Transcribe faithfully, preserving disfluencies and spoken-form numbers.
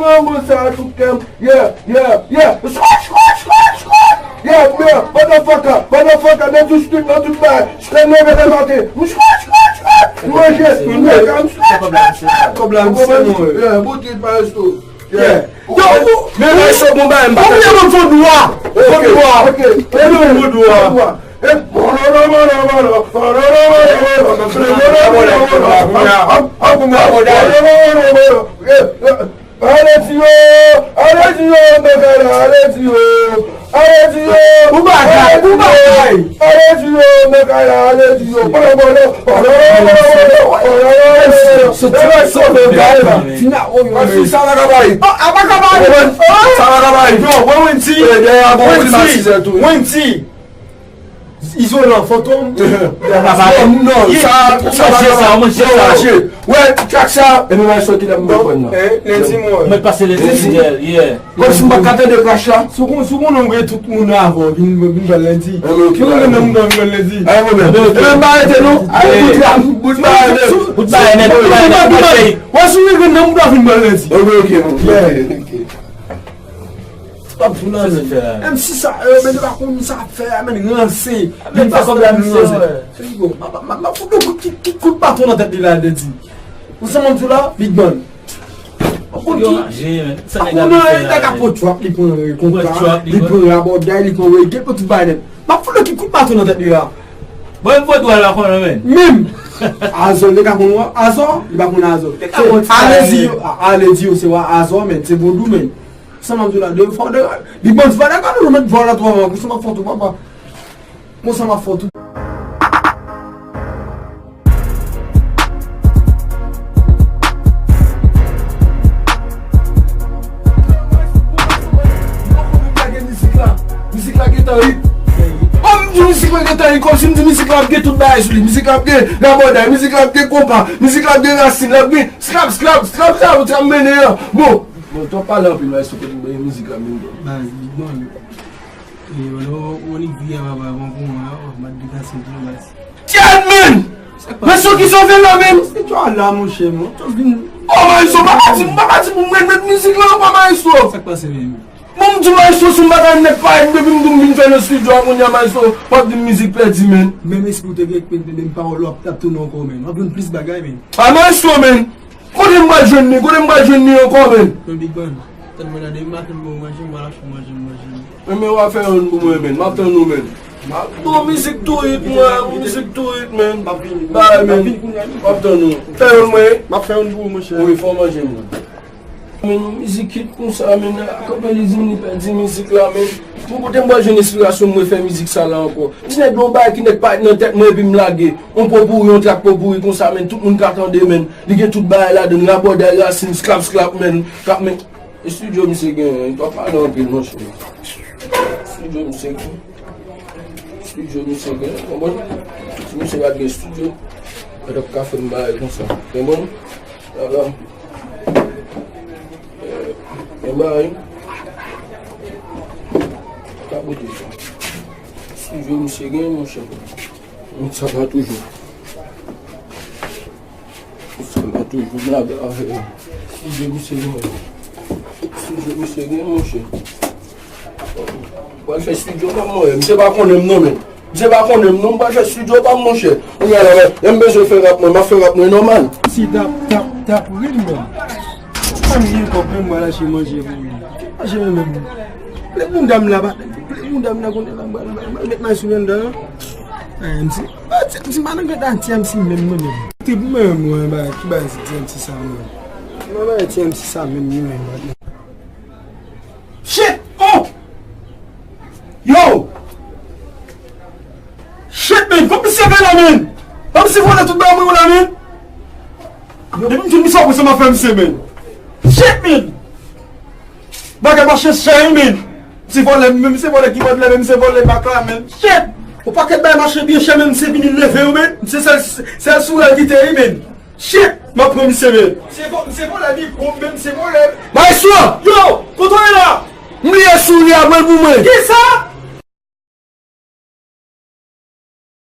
Manman sa tou kè m. Yeah, yeah, yeah. Squat, squat, squat, squat. Yeah, yeah. Motherfucker, motherfucker, nan tout street, nan tout bay. Straight nègre de maten. Squat, squat, squat. Manje, manje, squat, squat, squat. Kòb la, misye, mwen. Yeah, bout li pa resto. Yeah. Yo, men mwen se bon bagay, m pa ou byen mwen fon dwa. Fon dwa. Ok. Fon dwa. Ale di yo, ale di yo, mèt la, ale di yo, ale di yo, ou bagay, ou bagay, ale di yo, mèt la, ale di yo, sa va ka bay, sa va ka bay, non, wè Wendy, Wendy, Izolan, Fantom. Non, non, sa, sa pa ka mache. Wè, trak sa, e nou wè sòti la mwen pran nan. Lendi mwen. Mwen pase lendi fidèl, yeah. Kòm si m pa ka tande crash la. Si w kon, si w konnen w gen tout moun avè w, vin, vin bal lendi. Si w konnen moun nan vin bal lendi. Ay, mwen menm. E menm pa rete non. Ay, bout la, bout la, bout la, bout la, bout la. Wè, si w gen nan moun nan vin bal lendi. Ok, ok, ok. T ap vin nan men. M si sa, eh, men nou pa konn sa ap fè a, men ranse. Li pa konn ranse. Se li bon. M ap, m ap, m ap fout yon kout, ki, ki kout baton nan tèt li la, Dèdi. Ou sa m di la, Big Ban. Ou konn ki, ou konnen, nèg a pot trap, li pran konpa, li pran rabòday, li pran reggae, li pran tout bagay nèt. M ap fout yon ki kout baton nan tèt li la. Bon, m vodou a la konnen, men. Menm. Azò, li ka konn wè, Azò, li pa konn Azò. Alezi yo, a, Alezi yo, se wa Azò, men, se vodou, men. Sa m ap di w la, de fò, de, li ban ti bagay, gade nou met vwa la twò avan, konsa m ap fè w tou, papa. Konsa m ap fè w tou. Mizik la, mizik la gentan hit. Ban m di mizik la gentan hit, kòmsi m di mizik la ap gen tout bagay sou li. Mizik la ap gen rabòday, mizik la ap gen konpa, mizik la ap gen rasin, l ap gen slap, slap, slap sa yo t ap mennen an. Bon, Bon, twòp pale anpil, maestro, kote m gen mizik la menm. Baz, Big Ban. E, Ronnie, Ronnie Via, papa, bon, bon, hein, oh, mat de kasin, tout, baz. Tiens, man! Men sou ki sove la, man? Se twa la, monchè, mwen. Twa vin. Oh, maestro, papa di, papa di pou mwen met mizik la, papa, maestro. Sa k pase, menm? Bon, m di maestro, si m pa ta nèk pa, depi m di m vin fè nan studio a, kounye a, maestro, w ap di m mizik pèdi, man. Menm espri w te gen, menm pawòl w ap, ap tounen ankò, man. W ap jwenn plis bagay, man. A, maestro, man! Kote m pral jwenn li? Kote m pral jwenn li ankò, man? Men Big Ban, tann mwen tande, m pa fin bon manje, m pral achte manje, m manje. Men w a fè youn pou mwen, man. M ap tann ou, man. Bon, mizik tou hit, mwen, mizik tou hit, man. M ap vini, m ap vini kounye a. M ap tann ou. Fè youn, mwen. M ap fè youn pou ou, monchè. Wi, fò w manje, mwen. Men mizik hit konsa, men, kanpe li di m li pèdi mizik la, men. Bon, kote m pral jwenn enspirasyon mwen fè mizik sa la ankò? Ti nèg gen yon bagay ki nèk parèt nan tèt mwen epi m lage. Yon popouri, yon trak popouri konsa, men, tout moun ka tande, men. Li gen tout bagay ladann, rabòday, rasin, sklap, sklap, men. K ap, men, estidyo misye genyen, li pa pale anpil, monchè. Estidyo misye genyen. Studio misye gen, konprann? Si misye pa t gen studio, yo t ap ka fè m bagay konsa. Konprann? Ala. Gen bagay. Ka bote sa. Studio misye gen, monchè. Sa pa toujou. Sa pa toujou. Studio misye gen. Studio misye gen, monchè. Pral fè studio pa mwen. Misye pa konnen m non, men. Misye pa konnen m non, m pral fè studio pa m, monchè. Kounye a la, men, lè m bezwen fè rap mwen, m ap fè rap mwen nòmal. Si tap, tap, tap rim, men. Ann gen kòb, men m pral achte manje pou li. Manje, men, men. Lè bounda m la, pa, lè bounda m la, konnen la, m pral, m pral met may sou men dan. Ay, M C. Ba, ti, ti, madan gata, ti M C menm, mwen menm. Te pou mwen, mwen, ba, ki bagay se ti M C sa, mwen. Mwen, ba, ti M C sa menm, mwen menm. Shit! Oh! Yo! Shit, man! Fòk misye vè la, man! Fòk misye vòlè tout bagay mwen la, man! Depi m di misye ap wè sa m ap fè misye, man! Shit, man! Bagay mache chè, wi, man! Misye vòlè, men misye vòlè ki vòlè, men misye vòlè bak la, man! Shit! Yon pakèt bagay mache byen chè, men misye vini leve yo, man! Misye sèl, sèl souri ki te, wi, man! Shit! M ap pran misye, men. Misye vo-, misye vòlè mikwo, men misye vòlè. Maestro! Yo! Kote w ye la? M bliye souri a, pran l pou mwen. Kisa?